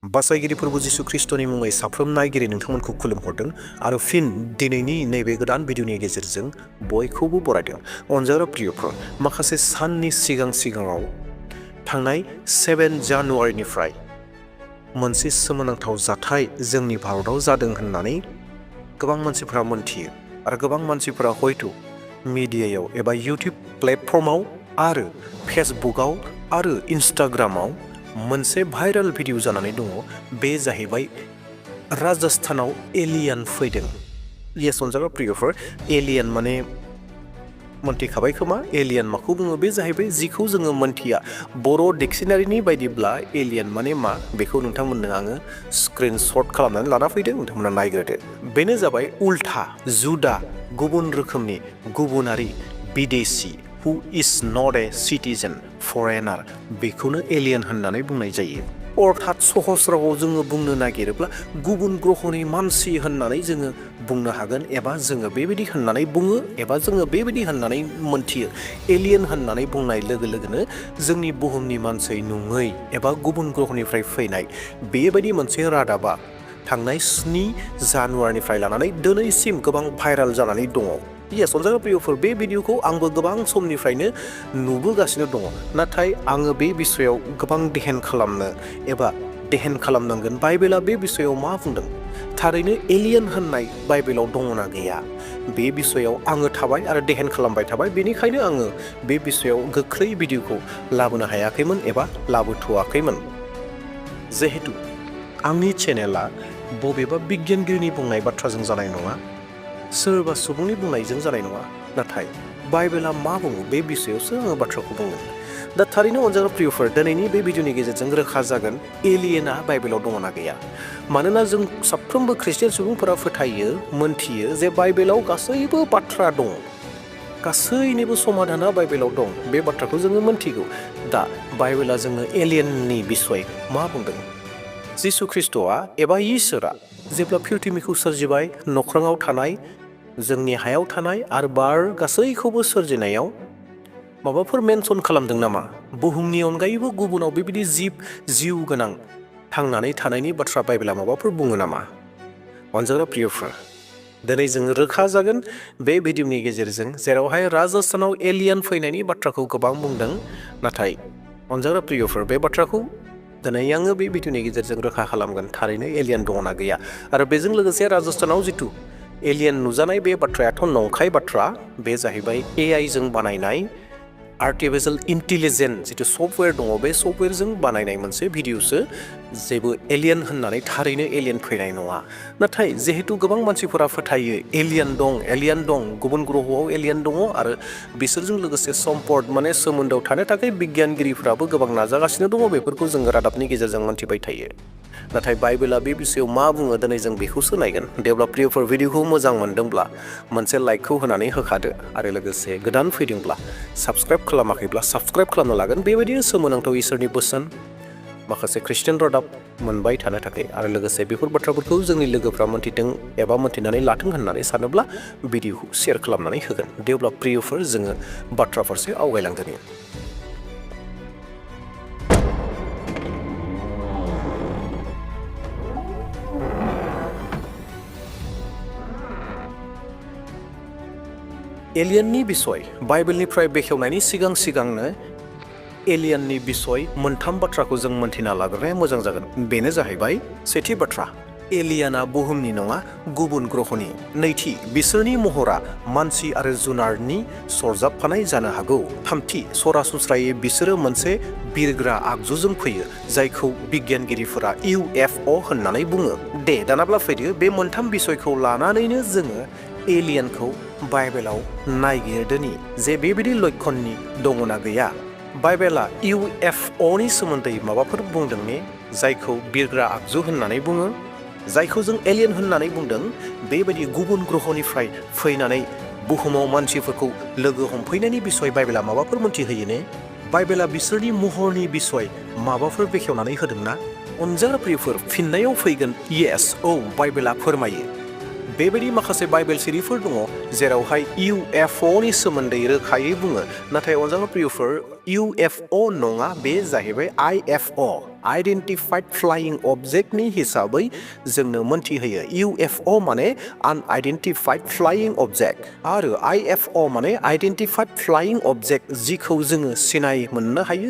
बासायगिरिफोर जिसु ख्रिस्टनि मुङै साफ्रोम नायगिरि नोंथांमोनखौ खुलुमहरदों आरो फिन दिनैनि नैबे गोदान भिडिअनि गेजेरजों बयखौबो बरायदों। अनजाग्रा प्रियफोर, माखासे साननि सिगाङाव थांनाय 7 जानुवारिनिफ्राय मोनसे सोमोनांथाव जाथाय जोंनि भारताव जादों होननानै गोबां मानसिफोरा मोनथियो आरो गोबां मानसिफोरा हयथ' मिडियायाव एबा इउटिउब प्लेटफर्माव आरो फेसबुकआव आरो इन्स्टाग्रामाव मोनसे भाइरेल भिडिअ जानानै दङ। बे जाहैबाय राजस्थानाव एलियान फैदों। येस अनजाग्रा प्रियफोर, एलियान माने मोनथिखाबाय खोमा एलियान माखौ बुङो। बे जाहैबाय जिखौ जोङो मोनथिया। बर' डिक्सनारिनि बायदिब्ला एलियान माने मा बेखौ नोंथांमोननो आङो स्क्रिनशट खालामनानै लाना फैदों, नोंथांमोना नायग्रोदो। बेनो जाबाय उल्था जुदा गुबुन रोखोमनि गुबुनारि बिदेशी who is not a citizen foreigner, बेखौनो एलियान होननानै बुंनाय जायो। अर्थात सहज रावाव जोङो बुंनो नागिरोब्ला गुबुन ग्रहनि मानसि होननानै जोङो बुंनो हागोन, एबा जोङो बेबायदि होननानै बुङो, एबा जोङो बेबायदि होननानै मोनथियो। एलियन होननानै बुंनाय लोगो लोगोनो जोंनि बुहुमनि मानसि नङै एबा गुबुन ग्रहनिफ्राय फैनाय बेबायदि मोनसे रादाबा थांनाय 7 जानुवारिनिफ्राय लानानै दिनैसिम गोबां भाइरेल जानानै दङ। येस अनजाग्रा प्रियफोर, बे भिडिअखौ आंबो गोबां समनिफ्रायनो नुबोगासिनो दङ, नाथाय आङो बे बिसयाव गोबां देहेन खालामनो एबा देहेन खालामनांगोन। बाइबेला बे बिसयाव मा बुंदों, थारैनो एलियन होननाय बाइबेलाव दङना गैया, बे बिसयाव आङो थाबाय आरो देहेन खालामबाय थाबाय। बेनिखायनो आङो बे बिसयाव गोख्रै भिडिअखौ लाबोनो हायाखैमोन एबा लाबोथ'वाखैमोन। जिहेतु आंनि चेनेला बबेबा बिगियानगिरिनि बुंनाय बाथ्राजों जानाय नङा, सोरबा सुबुंनि बुंनायजों जानाय नङा, नाथाय बाइबेला मा बुङो बे बिसयावसो आङो बाथ्राखौ बुंगोन। दा थारैनो अनजाग्रा प्रियफोर, दिनैनि बे भिडिअनि गेजेरजों रोखा जागोन एलियना बाइबेलाव दङना गैया। मानोना जों साफ्रोमबो ख्रिस्टियान सुबुंफोरा फोथायो, मोनथियो जे बाइबेलाव गासैबो बाथ्रा दङ, गासैनिबो समाधाना बाइबेलाव दं। बे बाथ्राखौ जोङो मोनथिगौ। दा बाइबेला जोङो एलियननि बिसय मा बुंदों। जिसु ख्रिस्ट'आ एबा इसोरा जेब्ला पृथ्वीखौ सोरजिबाय, नख्राङाव थानाय, जोंनि हायाव थानाय आरो बार गासैखौबो सोरजिनायाव माबाफोर मेनसन खालामदों नामा? बुहुमनि अनगायैबो गुबुनाव बेबायदि जिउ गोनां थांनानै थानायनि बाथ्रा बाइबेला माबाफोर बुङो नामा? अनजाग्रा प्रियफोर, दिनै जोङो रोखा जागोन बे भिडिअनि गेजेरजों, जेरावहाय राजस्थानाव एलियान फैनायनि बाथ्राखौ गोबां बुंदों, नाथाय अनजाग्रा प्रियफोर, बे बाथ्राखौ दिनै आङो बे भिडिअनि गेजेरजों रोखा खालामगोन थारैनो एलियान दङना गैया। आरो बेजों लोगोसे राजस्थानाव जिथु एलियान नुजानाय बे बाथ्रायाथ' नंखाय बाथ्रा। बे जाहैबाय AI जों बानायनाय आर्टिफिशियेल इन्टेलिजेन्स जिथु सफ्टवेयर दङ, बे सफ्टवेयरजों बानायनाय मोनसे भिडिअसो। जेबो एलियान होननानै थारैनो एलियान फैनाय नङा। नाथाय जिहेतु गोबां मानसिफोरा फोथायो एलियान दं, गुबुन ग्रहआव एलियान दङ, आरो बिसोरजों लोगोसे सम्पद माने सोमोन्दोआव थानो थाखाय बिगियानगिरिफ्राबो गोबां नाजागासिनो दङ। बेफोरखौ जोङो रादाबनि गेजेरजों मोनथिबाय थायो। नाथाय बाइबेला बे बिसयाव मा बुङो दिनै जों बेखौसो नायगोन। देब्ला प्रियफोर, भिडिअखौ मोजां मोनदोंब्ला मोनसे लाइकखौ होनानै होखादो, आरो लोगोसे गोदान फैदोंब्ला साबस्क्राइब खालामाखैब्ला साबस्क्राइब खालामना लागोन। बेबायदिनो सोमोनांथाव इसोरनि बोसोन, माखासे ख्रिस्टियान रादाब मोनबाय थानो थाखाय, आरो लोगोसे बेफोर बाथ्राफोरखौ जोंनि लोगोफ्रा मोनथिथों एबा मोनथिनानै लाथों होननानै सानोब्ला भिडिअखौ शेयार खालामनानै होगोन। देब्ला प्रियफोर, जोङो बाथ्रा फारसे आवगायलांदोनि। एलियननि बिसय बाइबेलनिफ्राय बेखेवनायनि सिगांनो एलियननि बिसय मोनथाम बाथ्राखौ जों मोनथिना लाग्रोनाया मोजां जागोन। बेनो जाहैबाय, सेथि बाथ्रा, एलियाना बुहुमनि नङा, गुबुन ग्रहनि। नैथि, बिसोरनि महरा मानसि आरो जुनारनि सरजाबफानाय जानो हागौ। थामथि, सरासनस्रायै बिसोरो मोनसे बिरग्रा आगजुजों फैयो, जायखौ बिगियानगिरिफोरा UFO होननानै बुङो। दे दानाब्ला फैदो, बे मोनथाम बिसयखौ लानानैनो जोङो एलियानखौ बाइबेलाव नायगिरदोनि जे बेबायदि लक्षणनि दङना गैया। बाइबेला UFOनि सोमोन्दै माबाफोर बुंदों ने? जायखौ बिरग्रा आगजु होननानै बुङो, जायखौ जों एलियन होननानै बुंदों, बेबायदि गुबुन ग्रहनिफ्राय फैनानै बुहुमाव मानसिफोरखौ लोगो हमफैनायनि बिसय बाइबेला माबाफोर मोनथिहोयो ने? बाइबेला बिसोरनि महरनि बिसय माबाफोर बेखेवनानै होदोंना? अनजाग्रा प्रियफोर, फिननायाव फैगोन येस, औ, बाइबेला फोरमायो। बेबायदि माखासे बाइबेल सिरिफोर दङ जेरावहाय UFOनि सोमोन्दै रोखायै बुङो, नाथाय अनजाग्रा प्रियफोर, UFO नङा, बे जाहैबाय IFO। आइडेन्टिफाइड फ्लाइं अबजेक्टनि हिसाबै जोंनो मोन्थिहोयो। UFO माने आनआइडेन्टिफाइड फ्लाइं अबजेक्ट आरो IFO माने आइडेन्टिफाइड फ्लाइं अबजेक्ट, जिखौ जोङो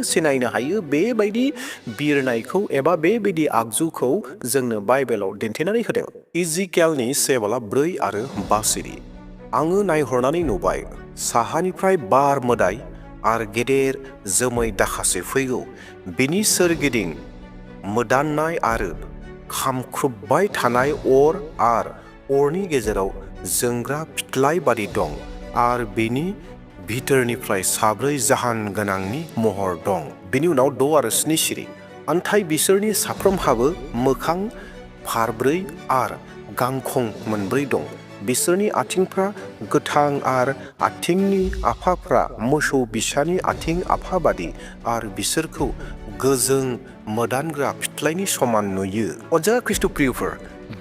सिनायनो हायो बेबायदि बिरनायखौ एबा बेबायदि आगजुखौ जोंनो बाइबेलाव दिन्थिनानै होदों। इजिकेलनि 7:4 आरो 5 आङो नायहरनानै नुबाय, साहानिफ्राय बार मोदाय आरो गेदेर जोमै दाखासे फैगौ, बिनि सोरगिदिं मोदाननाय आरो खामख्रुबबाय थानाय अर आरो अरनि गेजेराव जोंग्रा फिथ्लाय बादि दं आरो बिनि भितरनिफ्राय 4 जाहान गोनांनि महर दं। बिनि उनाव 6 आरो 7 सिरि। अन्थाय बिसोरनि साफ्रोमहाबो मोखां फारब्रै आरो गांखं मोनब्रै दं। बिसोरनि आथिंफ्रा गोथां आरो आथिंनि आफाफ्रा मोसौ बिसानि आथिं आफा बादि आरो बिसोरखौ गोजों मोदानग्रा फिथ्लायनि समान नुयो। अनजाग्रा ख्रीष्टप्रियफोर,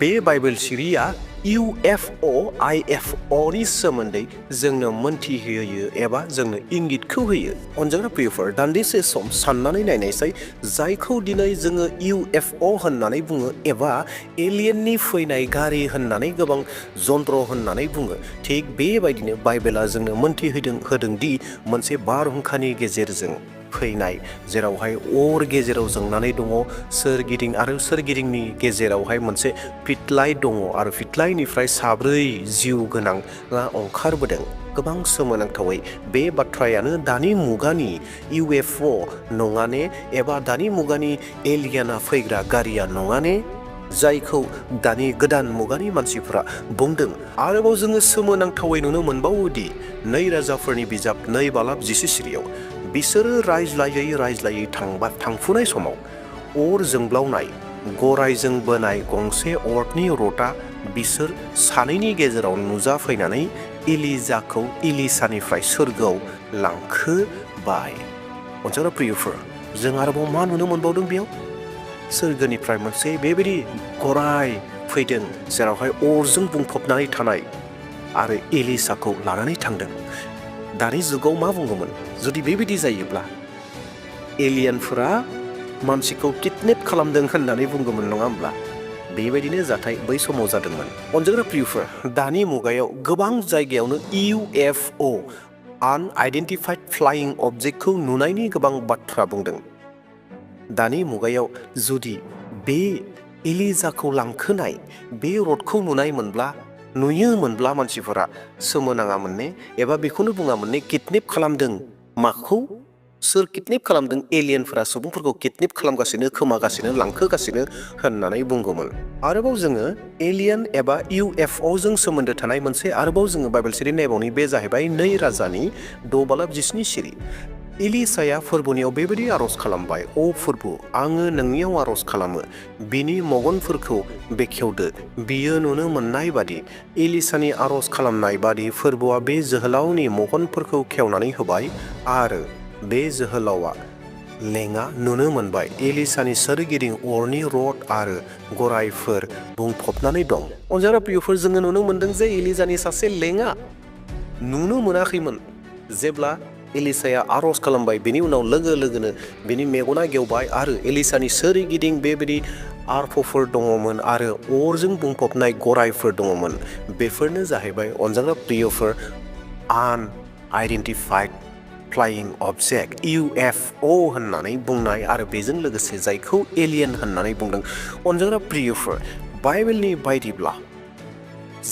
बे बाइबेल सिरिया UFO, IFO नि सोमोन्दै जोंनो मोन्थिहोयो एबा जोंनो इंगितखौ होयो। अनजाग्रा प्रियफोर, दान्दिसे सम साननानै नायनायसाय, जायखौ दिनै जोङो UFO होननानै बुङो एबा एलियननि फैनाय गारि होननानै गोबां जन्त्र होननानै बुङो, थिग बेबायदिनो बाइबेला जोंनो होदोंदि मोनसे बारहुंखानि गेजेरजों फैनाय, जेरावहाय अर गेजेराव जोंनानै दङ, सोरगिदिं आरो सोरगिदिंनि गेजेरावहाय मोनसे फिथ्लाय दङ आरो फिथ्लायनिफ्राय 4 जिउ गोनांआ ओंखारबोदों। गोबां सोमोनांथावै बे बाथ्रायानो दानि मुगानि UFO नङाने एबा दानि मुगानि एलियाना फैग्रा गारिया नङाने, जायखौ दानि गोदान मुगानि मानसिफ्रा बुंदों। आरोबाव जोङो सोमोनांथावै नुनो मोनबावोदि 2 राजाफोरनि बिजाब 2:11 सिरियाव बिसोरो रायज्लायै थांफुनाय समाव अर जोंब्लावनाय गरायजों बोनाय गंसे अरनि रथआ बिसोर सानैनि गेजेराव नुजाफैनानै इलिजाखौ इलिसानिफ्राय सोरगोआव लांखोबाय। अनजाग्रा प्रियफोर, जों आरोबाव मा नुनो मोनबावदों बेयाव? सोरगोनिफ्राय मोनसे बेबायदि गराय फैदों जेरावहाय अरजों बुंफबनानै थानाय आरो एलिसाखौ लानानै थांदों। दानि जुगाव मा बुङोमोन जुदि बेबायदि जायोब्ला? एलियनफोरा मानसिखौ किडनेप खालामदों होननानै बुंगौमोन, नङा होमब्ला? बेबायदिनो जाथाय बै समाव जादोंमोन। अनजाग्रा प्रियफोर, दानि मुगायाव गोबां जायगायावनो UFO आनआइडेन्टिफाइड फ्लाइं अबजेक्टखौ नुनायनि गोबां बाथ्रा बुंदों। दानि मुगायाव जुदि बे एलिजाखौ लांखोनाय बे रथखौ नुयोमोनब्ला मानसिफोरा सोमोनाङामोन ने? एबा बेखौनो बुङामोन ने किडनेप खालामदों? माखौ? सोर किडनेप खालामदों? एलियनफोरा सुबुंफोरखौ किडनेप खालामगासिनो, खोमागासिनो, लांखोगासिनो होननानै बुंगौमोन। आरोबाव जोङो एलियन एबा UFO जों सोमोन्दो थानाय मोनसे आरोबाव जोङो बाइबेल सिरि नायबावनि, बे जाहैबाय 2 राजानि 6:17 सिरि। एलिसाया फोरबोनियाव बेबायदि आर'ज खालामबाय, "अ फोरबो, आङो नोंनियाव आर'ज खालामो, बिनि मगनफोरखौ बेखेवदो।" बियो नुनो मोननाय बादि, एलिसानि आर'ज खालामनाय बादि फोरबोआ बे जोहोलावनि मगनफोरखौ खेवनानै होबाय आरो बे जोहोलावा लेङा नुनो मोनबाय। एलिसानि सोरगिदिं अरनि रथ आरो गरायफोर बुंफबनानै दं। अनजाग्रा प्रियफोर, जोङो नुनो मोनदों जे एलिजानि सासे लेङा नुनो मोनाखैमोन। जेब्ला एलिसाया आर'ज खालामबाय, बेनि उनाव लोगो लोगोनो बिनि मेगना गेवबाय आरो एलिसानि सोरगिदिं बेबायदि आर्फफोर दङमोन आरो अरजों बुंफबनाय गरायफोर दङमोन। बेफोरनो जाहैबाय अनजाग्रा प्रियफोर आनआइडेन्टिफाइड फ्लाइं अबजेक्ट UFO होननानै बुंनाय आरो बेजों लोगोसे जायखौ एलियन होननानै बुंदों। अनजाग्रा प्रियफोर, बाइबेलनि बायदिब्ला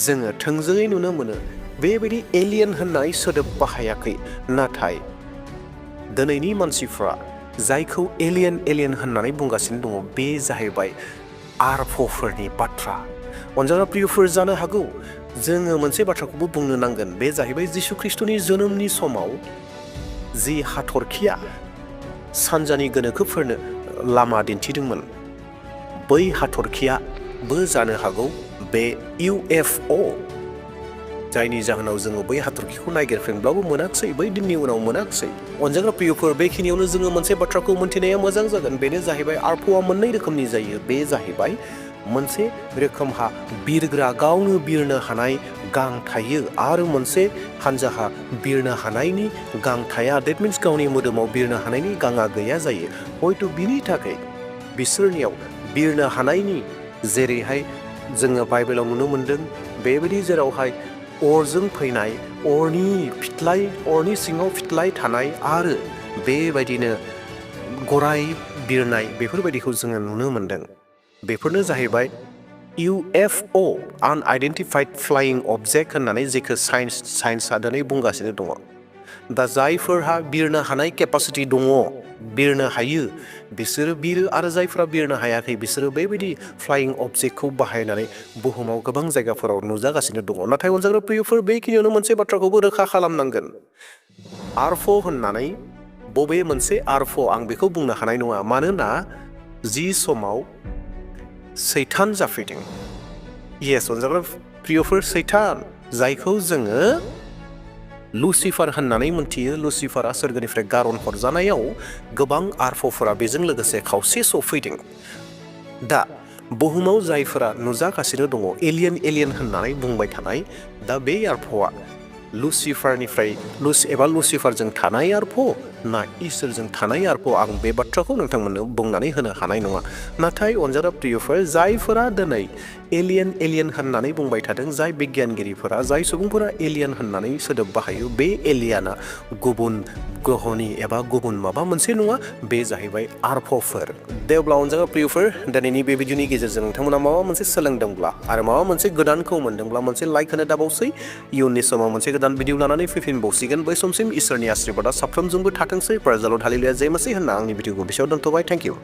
जोङो थोंजोङै नुनो मोनो बेबायदि एलियन होननाय सोदोब बाहायाखै, नाथाय दिनैनि मानसिफ्रा जायखौ एलियन होननानै बुंगासिनो दङ, बे जाहैबाय आर्फफोरनि बाथ्रा। अनजाग्रा प्रियफोर, जानो हागौ जोङो मोनसे बाथ्राखौबो बुंनो नांगोन, बे जाहैबाय जिसु ख्रीष्टनि जोनोमनि समाव जि हाथरखिया सानजानि गोनोखोफोरनो लामा दिन्थिदोंमोन, बै हाथरखियाबो जानो हागौ बे UFO, जायनि जाहोनाव जोङो बै हाथरखिखौ नागिरफिनब्लाबो मोनाखिसै, बै दिननि उनाव मोनाखिसै। अनजाग्रा प्रियफोर, बेखिनियावनो जोङो मोनसे बाथ्राखौ मोन्थिनाया मोजां जागोन, बेनो जाहैबाय आर्फआ 2 रोखोमनि जायो। बे जाहैबाय मोनसे रोखोमहा बिरग्रा, गावनो बिरनो हानाय गां थायो आरो मोनसे हान्जाहा बिरनो हानायनि गां थाया। देट मिन्स गावनि मोदोमाव बिरनो हानायनि गाङा गैया जायो। हयथ' बिनि थाखाय बिसोरनियाव बिरनो हानायनि जेरैहाय जोङो बाइबेलाव नुनो मोन्दों बेबायदि जेरावहाय अरजों फैनाय अरनि सिङाव फिथ्लाय थानाय आरो बेबायदिनो गराय बिरनाय बेफोरबायदिखौ जोङो नुनो मोन्दों। बेफोरनो जाहैबाय UFO आनआइडेन्टिफाइड फ्लाइं अबजेक्ट होननानै जेखौ साइन्सआ दिनै बुंगासिनो दङ। दा जायफोरहा बिरनो हानाय केपासिटि दङ, बिरनो हायो, बिसोरो बिरो आरो जायफोरा बिरनो हायाखै बिसोरो बेबायदि फ्लाइं अबजेक्टखौ बाहायनानै बुहुमाव गोबां जायगाफोराव नुजागासिनो दङ। नाथाय अनजाग्रा प्रियफोर बेखिनियावनो मोनसे बाथ्राखौबो रोखा खालामनांगोन। आरफ' होननानै बबे मोनसे आरफ' आं बेखौ बुंनो हानाय नङा, मानोना जि समाव सैतान जाफैदों, येस अनजाग्रा प्रियफोर, सैतान, जायखौ जोङो लुसिफार होननानै मोनथियो। लुसिफारा सोरगोनिफ्राय गारन हरजानायाव गोबां आरफ'फोरा बेजों लोगोसे खावसे सफैदों। दा बुहुमाव जायफोरा नुजागासिनो दङ एलियन होननानै बुंबाय थानाय, दा बे आरफ'आ लुसिफारजों थानाय आरफ' ना इसोरजों थानाय आरफ' आं बे बाथ्राखौ नोंथांमोननो बुंनानै होनो हानाय नङा। नाथाय अनजाग्रा प्रियफोर, जायफोरा दिनै एलियन होननानै बुंबाय थादों, जाय बिगियानगिरिफोरा, जाय सुबुंफोरा एलियन होननानै सोदोब बाहायो, बे एलियाना गुबुन ग्रहनि एबा गुबुन माबा मोनसे नङा, बे जाहैबाय आरफ'फोर। दे अब्ला अनजाग्रा प्रियफोर, दिनैनि बे भिडिअनि गेजेरजों नोंथांमोना माबा मोनसे सोलोंदोंब्ला आरो माबा मोनसे गोदानखौ मोनदोंब्ला मोनसे लाइक होनो दाबावसै। इयुननि समाव मोनसे गोदान भिडिअ लानानै फैफिनबावसिगोन। बै समसिम इसोरनि आशीर्बादा साफ्रोमजोंबो थाथोंसै। प्राइज द लर्ड, हालेलुया, जय मसीह होनना आंनि भिडिअखौ बेसेयाव दोनथ'बाय। Thank you.